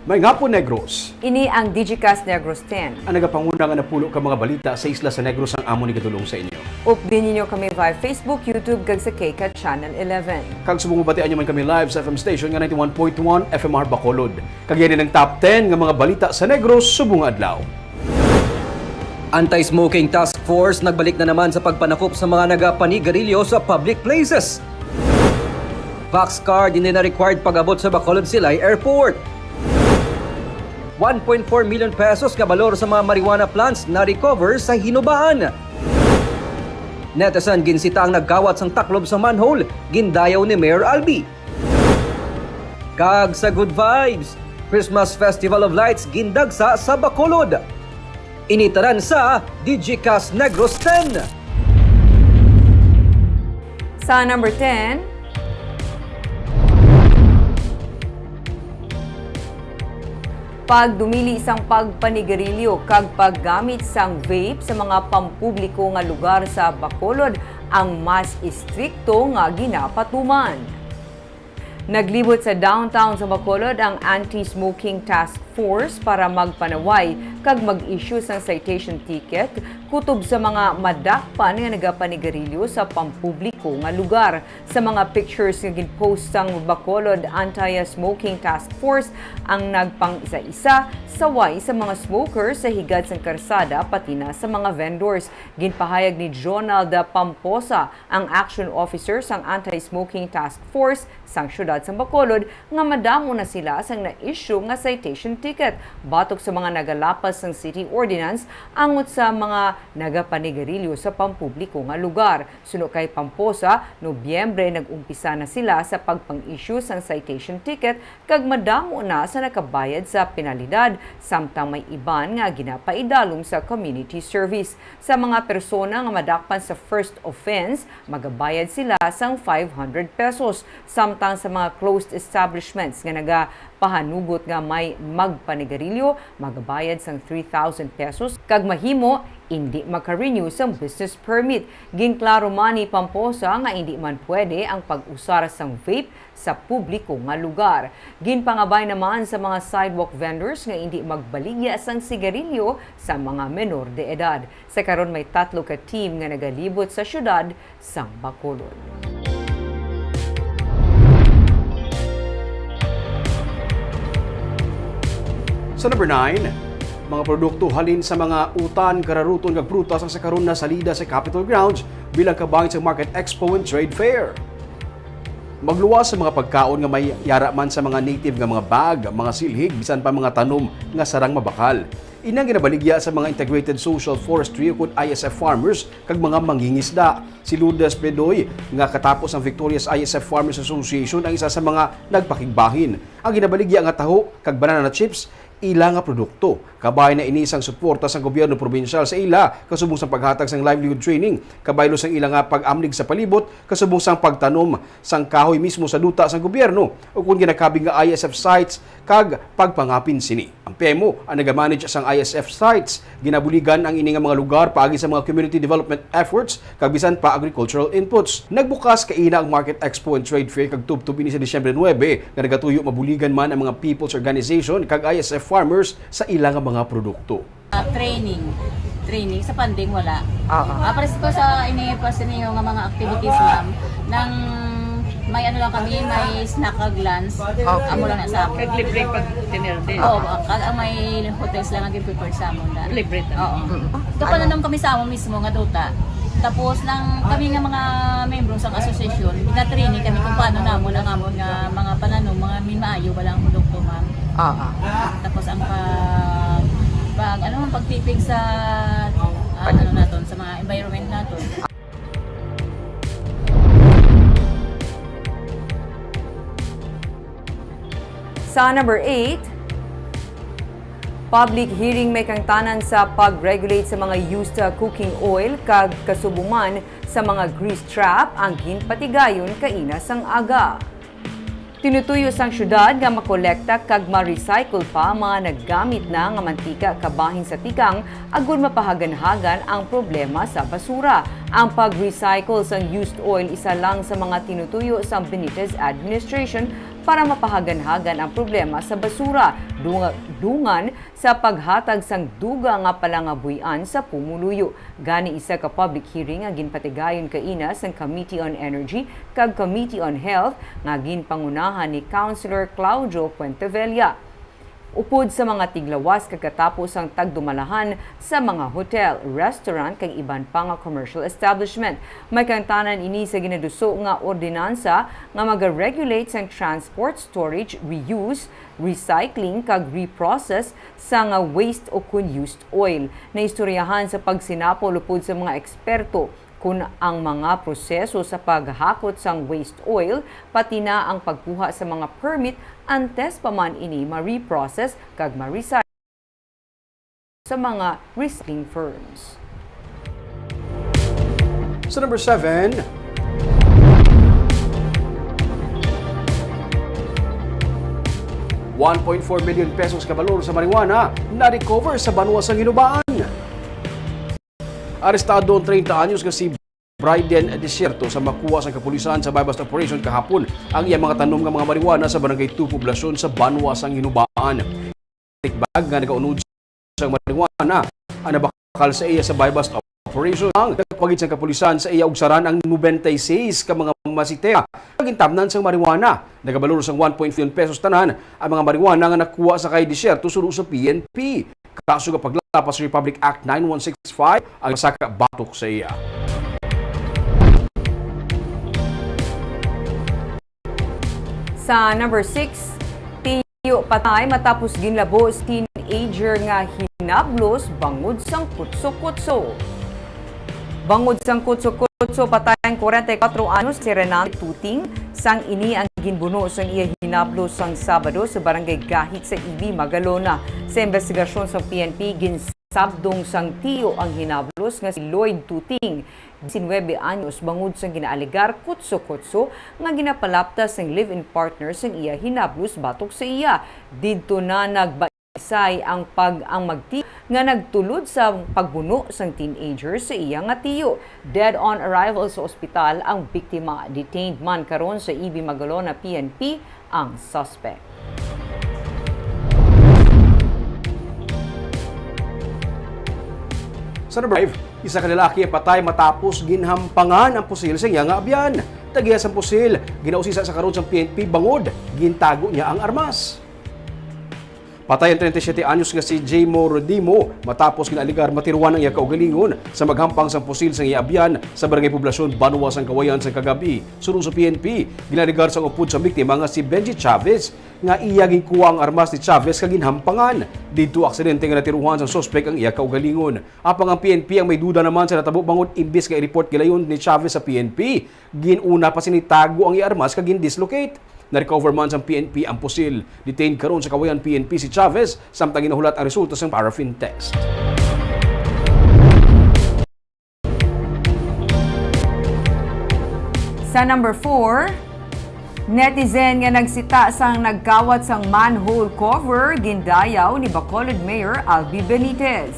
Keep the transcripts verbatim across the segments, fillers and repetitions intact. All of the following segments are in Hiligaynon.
Maayong hapon, Negros. Ini ang Digicast Negros ten. Ang nagapanguna nga napulo ka mga balita sa isla sa Negros ang amon igadul-ong sa inyo. Updi ninyo kami via Facebook, YouTube, kag sa KCAT Channel eleven. Kag subong mabatian nyo man kami live sa F M station nga ninety-one point one F M R Bacolod. Kag ini ang top ten nga mga balita sa Negros subong nga adlaw. Anti-smoking task force nagbalik na naman sa pagpanakop sa mga nagapanigarilyo sa public places. Vax card hindi na required pag-abot sa Bacolod Silay Airport. One point four million pesos nga balor sa mga marijuana plants na recover sa Hinubaan. Netizen ginsita ang nagkawat sang taklob sa manhole, gindayaw ni Mayor Albi. Kag sa Good Vibes, Christmas Festival of Lights gindagsa sa Bacolod. Ini tanan sa Digicast Negros ten. Sa number ten, pagdumili sang pagpanigarilyo kag paggamit sang vape sa mga pampubliko nga lugar sa Bacolod ang mas istrikto nga ginapatuman. Naglibot sa downtown sa Bacolod ang Anti-Smoking Task Force para magpanaway kag mag-issue sang citation ticket kutob sa mga madakpan nga nagapanigarilyo sa pampubliko nga lugar. Sa mga pictures nga ginpost sang Bacolod Anti-Smoking Task Force ang nagpang-isa-isa, saway sa mga smoker sa higad sang karsada pati na sa mga vendors. Ginpahayag ni Jonald Pamposa, ang action officer sang Anti-Smoking Task Force sang siyudad sang Bacolod, nga madamo na sila sang na-issue nga citation ticket batok sa mga nagalapas sang city ordinance angot sa mga nagapanigarilyo sa pampubliko nga lugar. Suno kay Pamposa, Nobyembre nag-umpisa na sila sa pagpang-issue sang citation ticket kag madamo na sa nakabayad sa penalidad, samtang may iban nga ginapaidalom sa community service. Sa mga persona nga madakpan sa first offense, magabayad sila sang five hundred pesos, samtang sa mga closed establishments nga nagapahanugot nga may magpanigarilyo, magabayad sang three thousand pesos, kag mahimo indi maka-renew sang business permit. Ginklaro man ni Pamposa nga indi man pwede ang pag-usar sang vape sa publiko nga lugar. Ginpangabay naman sa mga sidewalk vendors nga indi magbaligya sang sigarilyo sa mga menor de edad. Sa karon may tatlo ka team nga nagalibot sa siyudad sang Bacolod. Sa number nine, mga produkto halin sa mga utan, kararuton kag prutas ang sa karon nasalida sa Capitol grounds bilang kabahin sa Market Expo and Trade Fair. Magluwas sa mga pagkaon nga may yara man sa mga native nga mga bag, mga silhig, bisan pa mga tanom nga sarang mabakal. Ini ang ginabaligya sa mga Integrated Social Forestry ukon I S F farmers kag mga mangingisda. Si Lourdes Bedoy, nga katapos ang Victorious I S F Farmers Association, ang isa sa mga nagpakigbahin. Ang ginabaligya nga taho kag banana chips, ila nga produkto. Kabahin na ini sang suporta sang gobyerno probinsyal sa ila, kasubong sang paghatag sang livelihood training, kabaylo sang ila nga pag-amlig sa palibot, kasubong sang pagtanom sang kahoy mismo sa duta sang gobyerno, ukon ginakabig nga I S F sites kag pagpangapin sini. Ang PEMO ang nagamanage sang I S F sites. Ginabuligan ang ini nga mga lugar paagi sa mga community development efforts kag bisan pa agricultural inputs. Nagbukas kaina ang Market Expo and Trade Fair kag tubtob ini sa Disyembre nuebe, nga nagatuyo mabuligan man ang mga people's organization kag I S F farmers sa ila nga mga produkto. Ah, training. Training sa funding wala. Oo. Ah, pares ko sa ini pa sa niyo nga mga activities, ma'am. Nang may ano lang kami, may snack kag lunch. Okay. Amo lang na sa amin. Kag libre pag dinner din. Oo, kag ang may hotels lang ang gi-prepare sa amon na. Libre ta. Oo. Mm. Kapananom kami sa amon mismo nga duta. Tapos nang kami nga mga membro sa association, na-training kami kung paano namon ang amon nga mga pananom, mga minmaayo ba lang ang produkto, ma'am. Oo. Tapos ang pag, pag ano, pagtipig sa ah, ano naton, sa mga environment naton. Sa number eight, public hearing may kangtanan sa pag-regulate sa mga used cooking oil kag kasubo man sa mga grease trap ang ginpatigayon kaina sang aga. Tinutuyo sang syudad nga makolekta kag ma-recycle pa ang mga nagamit na nga mantika kabahin sa tikang agud mapahaganhagan ang problema sa basura. Ang pag-recycle sang used oil isa lang sa mga tinutuyo sang Benitez administration para mapahaganhagan ang problema sa basura, dunga-, dungan sa paghatag sang dugang nga palangabuy-an sa pumuluyo. Gani, isa ka public hearing nga ginpatigayon kaina sang Committee on Energy kag Committee on Health nga ginpangunahan ni Councilor Claudio Puentevella. Upod sa mga tiglawas kag katapo sang tagdumalahan sa mga hotel, restaurant, kag iban pa nga commercial establishment. May kaangtanan ini sa ginaduso nga ordinansa nga maga-regulate sang transport, storage, reuse, recycling, kag reprocess sang waste o kon used oil. Naistoryahan sa pagsinapol upod sa mga eksperto kon ang mga proseso sa paghakot sang waste oil, pati na ang pagkuha sa mga permit, antes pa man ini ma-reprocess kag ma-recycle sa mga recycling firms. Sa number seven, one point four million pesos ka balor sa marijuana na-recover sa banwa sang Hinubaan. Arestado ang treinta anyos nga si Bryden Desierto sa makuha sang kapulisan sa buy-bust operation kahapon ang iya mga tanom nga mga marijuana sa Barangay two poblasyon sa banwa sang Hinubaan. Bag nga nagaunod sang marijuana ang nabakal sa iya sa buy-bust operation. Ang nagpagid sang kapulisan sa iya ug saran ang nobenta y seis ka mga masitera nga gintamnan sang marijuana. Nagabalor sang one point five million pesos tanan ang mga marijuana nga nakuha sa kay Desierto suno sa P N P. Kaso nga paglapas sa Republic Act nine one six five ang saka batok sa iya. Sa number six, tiyo patay matapos ginlabo sa teenager nga hinablos bangod sang kutso-kutso. Bangod sang kutso-kutso, patay ang kwarenta y kuwatro anyos si Renan Tuting, sang ini ang ginbuno sang iya hinablos sang Sabado sa Barangay Gahit sa Ibi, Magalona. Sa imbestigasyon sang P N P, ginsabdong sang tiyo ang hinablos nga si Lloyd Tuting, diecinuebe anyos, bangod sang ginaalegar kutso-kutso nga ginapalapta sang live-in partner sang iya hinablos batok sa iya. Didto na nagba- Say ang pag-, ang magti nga nagtulod sa pagbuno sang teenager sa iya nga tiyo. Dead on arrival sa ospital ang biktima. Detained man karon sa Ibi Magalona P N P ang suspect. Sa number five, isa ka lalaki ang patay matapos ginhampangan ang pusil sa iya nga abyan. Tagiya sang pusil, ginausisa sa karon sang P N P bangod gintago niya ang armas. Patay ang treinta y siete anyos nga si Jamo Rodimo matapos ginaalegar matiruan ang iya kaugalingon sa maghampang sang pusil sang iya abyan sa Barangay Poblasyon, Banwa sang Kawayan sang kagab-i. Suno sa P N P, ginaalegar sang upod sa biktima nga si Benji Chavez nga iya ginkuha ang armas ni Chavez kag ginhampangan. Didto aksidente nga natiruhan sang suspek ang iya kaugalingon. Apang ang P N P ang may duda naman sa natabo bangod imbis nga i-report gilayon ni Chavez sa P N P, gin-una pa sini tago ang iya armas kag gin-dislocate. Na-recover man sang P N P ang pusil. Detained karon sa Kawayan P N P si Chavez, samtang ginahulat ang resulta sang paraffin test. Sa number four, netizen nga nagsita sang nagkawat sang manhole cover, gindayaw ni Bacolod Mayor Albi Benitez.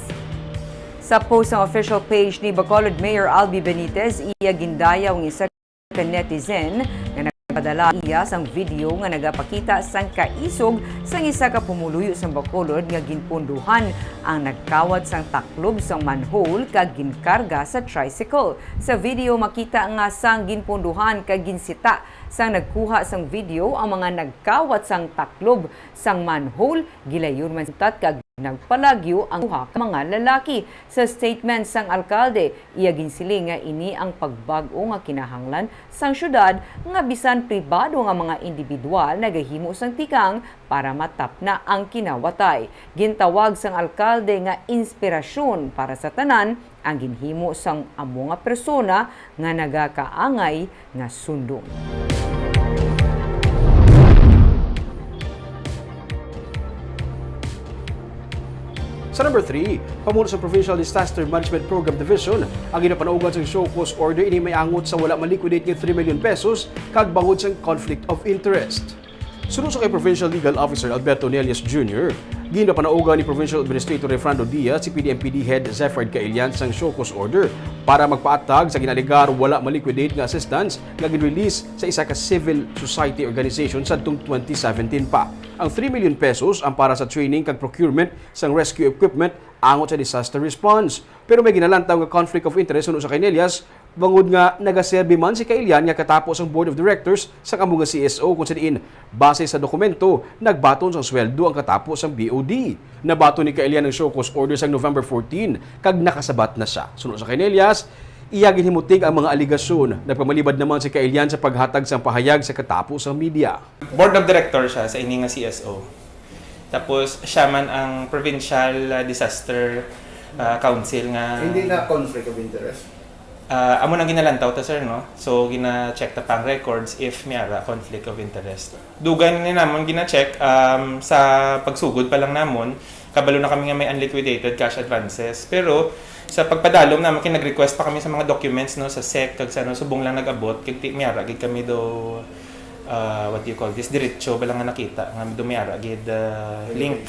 Sa post sang official page ni Bacolod Mayor Albi Benitez, iya gindayaw ang isa ka netizen nga nagpadala iya sang video nga nagapakita sang kaisog sang isa ka pumuluyo sang Bacolod nga ginpunduhan ang nagkawat sang taklob sang manhole kag ginkarga sa tricycle. Sa video, makita nga sang ginpunduhan kag ginsita sang nagkuha sang video ang mga nagkawat sang taklob sang manhole, gilayon man sa kag nagpalagyo ang duha ka mga lalaki. Sa statement sang alkalde, iya ginsiling nga ini ang pagbag-o nga kinahanglan sang syudad nga bisan pribado nga mga indibidwal nagahimo sang tikang para matapna ang kinawatay. Gintawag sang alkalde nga inspirasyon para sa tanan ang ginhimo sang amo nga persona nga nagakaangay nga sundong. Sa number three, pamuno sa Provincial Disaster Management Program Division ang ginapanaugan sang show cause order ini may angot sa wala ma-liquidate nga three million pesos kag bangod sang conflict of interest. Suno sa kay Provincial Legal Officer Alberto Nelias Junior, Ginpapanaugan ni Provincial Administrator Refrando Diaz si P D M P D Head Zephyr Caelian sang show cause order para magpaatag sa ginaalegar wala ma-liquidate nga assistance nga gin-release sa isa ka civil society organization sadtong twenty seventeen pa. Ang three million pesos ang para sa training kag procurement sang rescue equipment angot sa disaster response. Pero may ginalantaw nga conflict of interest suno sa Caelias, bangod nga nagaserbi man si Caelian nga katapo sang Board of Directors sang amo nga C S O, kung sa diin, base sa dokumento, nagbaton sang sweldo ang katapo sang B O D. Nabaton ni Caelian ang show cause order sang November fourteen, kag nakasabat na sia. Suno sa Caelias, iya ginhimutig ang mga alegasyon. Nagpamalibad naman si Caelian sa paghatag sang pahayag sa katapo sang media. Board of Director siya sa ini nga C S O. Tapos siya man ang Provincial, ah, Disaster, ah, Council nga Hindi na conflict of interest? Ah, amo nang ginalantaw ta, sir, no? So, gina-check ta pa ang records if may ara conflict of interest. Dugay na ni namon gina-check, um, sa pagsugod pa lang namon, kabalo na kami nga may unliquidated cash advances. Pero sa pagpadalom namon, kay nag-request pa kami sa mga documents, no, sa sec, kag sa ano, subong lang nag-abot, kag ti-, may ara gid kami do, ah, what do you call this, diretso ba lang nga nakita nga do may ara gid, ah, link.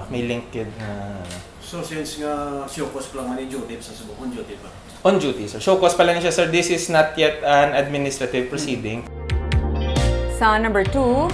May link gid nga So, since nga show cause pa lang man ni duty, sa subong duty pa. On duty, sir. Show cause pa lang siya, sir. This is not yet an administrative proceeding. Sa number two,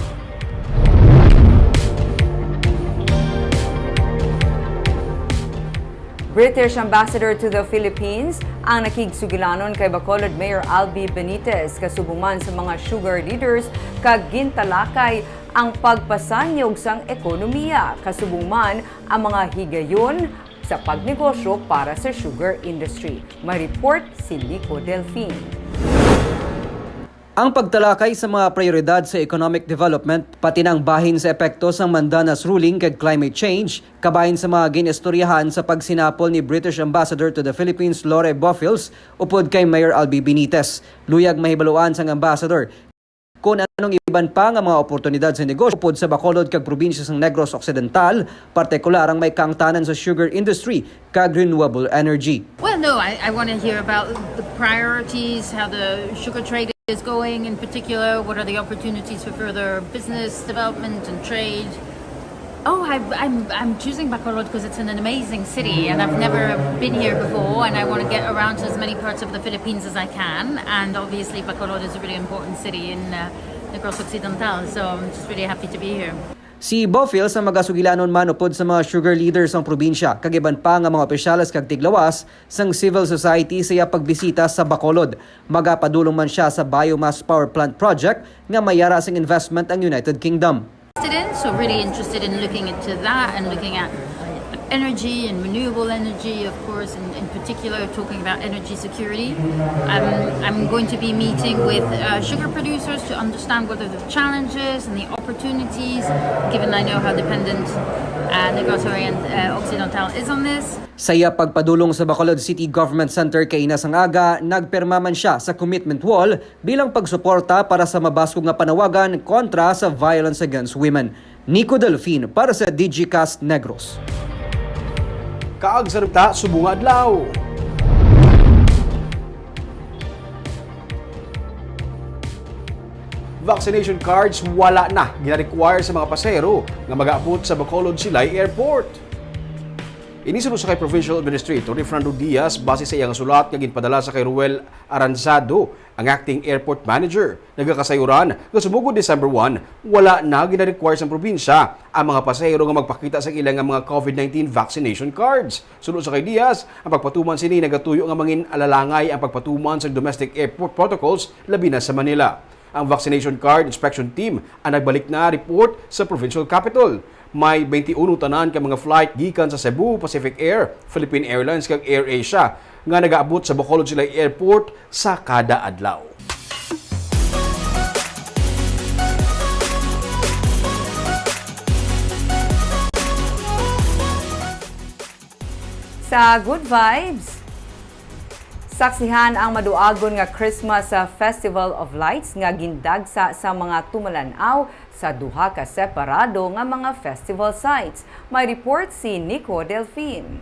British Ambassador to the Philippines ang nakigsugilanon kay Bacolod Mayor Albee Benitez, kasubong man sa mga sugar leaders, kag gintalakay ang pagpasanyog sang ekonomiya, kasubong man ang mga higayon sa pagnegosyo para sa sugar industry. May report si Nico Delfin. Ang pagtalakay sa mga prioridad sa economic development, pati na ang bahin sa epekto sang Mandanas ruling kag climate change, kabahin sa mga gin-istoryahan sa pagsinapol ni British Ambassador to the Philippines Lore Bofils upod kay Mayor Albee Benitez. Luyag mahibaluan sang Ambassador kon anong iban pa nga mga oportunidad sa negosyo upod sa Bacolod kag probinsya sang Negros Occidental, partikular ang may kaangtanan sa sugar industry kag renewable energy. Well, no, I, I want to hear about the priorities, how the sugar trade is going in particular, what are the opportunities for further business development and trade. Oh, I've, I'm, I'm choosing Bacolod because it's an amazing city and I've never been here before and I want to get around to as many parts of the Philippines as I can. And obviously, Bacolod is a really important city in uh, Negros Occidental, so I'm just really happy to be here. Si Bofils ang magasugilanon man upod sa mga sugar leaders sang probinsya kag iban pa nga mga opisyales kag tiglawas sang civil society sa iya pagbisita sa Bacolod. Magapadulong man sia sa biomass power plant project nga may ara sing investment ang United Kingdom. Interested in, so really interested in looking into that and looking at energy and renewable energy, of course, and in particular talking about energy security. Um, I'm going to be meeting with uh, sugar producers to understand what are the challenges and the opportunities, given I know how dependent uh, Negros Oriental uh, Occidental is on this. Sa iya pagpadulong sa Bacolod City Government Center kaina sang aga, nagpirma man sia sa commitment wall bilang pagsuporta para sa mabaskog nga panawagan kontra sa violence against women. Nico Delfin para sa Digicast Negros. Kaag sa ruta subong nga adlaw. Vaccination cards wala na gina-require sa mga pasahero nga mag-abot sa Bacolod Silay Airport. Ini suno sa kay Provincial Administrator Refrando Diaz base sa iyang sulat nga ginpadala sa kay Ruel Aranzado, ang acting airport manager. Nagakasayuran nga sumugod December one, wala na gina-require sang probinsya ang mga pasahero nga magpakita sang ila nga mga COVID nineteen vaccination cards. Suno sa kay Diaz, ang pagpatuman sini nagatuyo nga mangin alalangay ang pagpatuman sang domestic airport protocols, labi na sa Manila. Ang vaccination card inspection team ang nagbalik na report sa provincial capital. May twenty-one tanan ka mga flight gikan sa Cebu, Pacific Air, Philippine Airlines kag AirAsia nga nagaabot sa Bacolod Silay Airport sa kada adlaw. Sa Good Vibes, saksihan ang maduagon nga Christmas Festival of Lights nga gindagsa sa mga tumalan-aw sa duha ka separado nga mga festival sites. May report si Nico Delfin.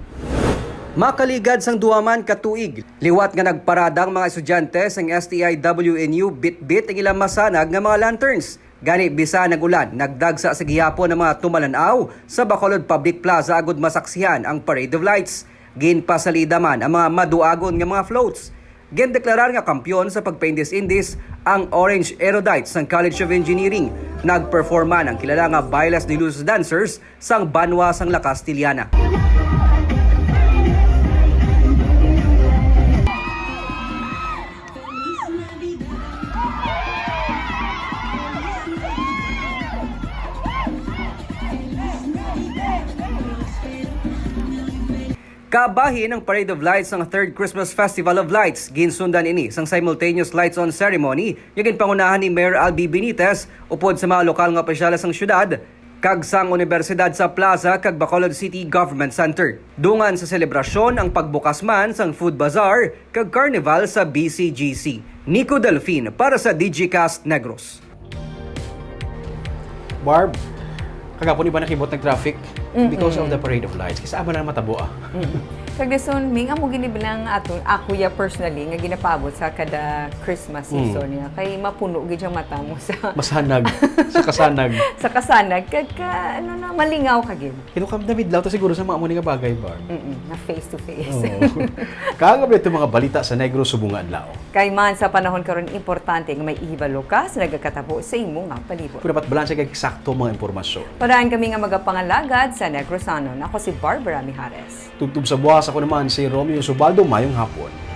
Makaligad sang duha man ka tuig, liwat nga nagparada ang mga estudyante sang S T I W N U Bitbit ang ilang masanag nga mga lanterns. Gani, bisan nag-ulan, nagdagsa sa gihapon ang mga tumalan-aw sa Bacolod Public Plaza agud masaksihan ang Parade of Lights. Ginpasalida man ang mga maduagon nga mga floats. Gindeklarar nga kampiyon sa pagpaindis-indis ang Orange Erudite sang College of Engineering. Nag-perform man ang kilala nga Bailes de Luz Dancers sang banwa sang La Castellana. Kabahin ang Parade of Lights sang Third Christmas Festival of Lights. Ginsundan ini sang simultaneous lights on ceremony nga ginpangunahan ni Mayor Albi Benitez upod sa mga lokal nga opisyales sang syudad kag sang Universidad sa Plaza kag Bacolod City Government Center. Dungan sa selebrasyon ang pagbukas man sang food bazaar kag carnival sa B C G C. Nico Delfin para sa Digicast Negros. Barb, kagapon iba nakibot nag traffic because of the Parade of Lights. Kisa aba na matabo, ah. Mm. Kag dason, Ming, amo gini bilang ato, ako ya personally nga ginapaabot sa kada Christmas season niya. Kay mapuno gid ang mata mo sa Masanag. Sa kasanag. sa kasanag kag ka, ano na, malingaw ka gid. Kino kam namidlaw ta siguro sa mga amo ni nga bagay, Barb. Mm, na face to face. Oo. Kag ito mga balita sa Negros subong nga adlaw. Kay man sa panahon karon, importante nga may ihibalo ka sa nagakatabo sa imo nga palibot. Kung dapat balanse kag eksakto mga impormasyon. Padaan kami nga magapangalagad sa Negrosanon. Ako si Barbara Mijares. Tubtob sa buwas, ako naman si Romeo Subaldo. Mayong hapon.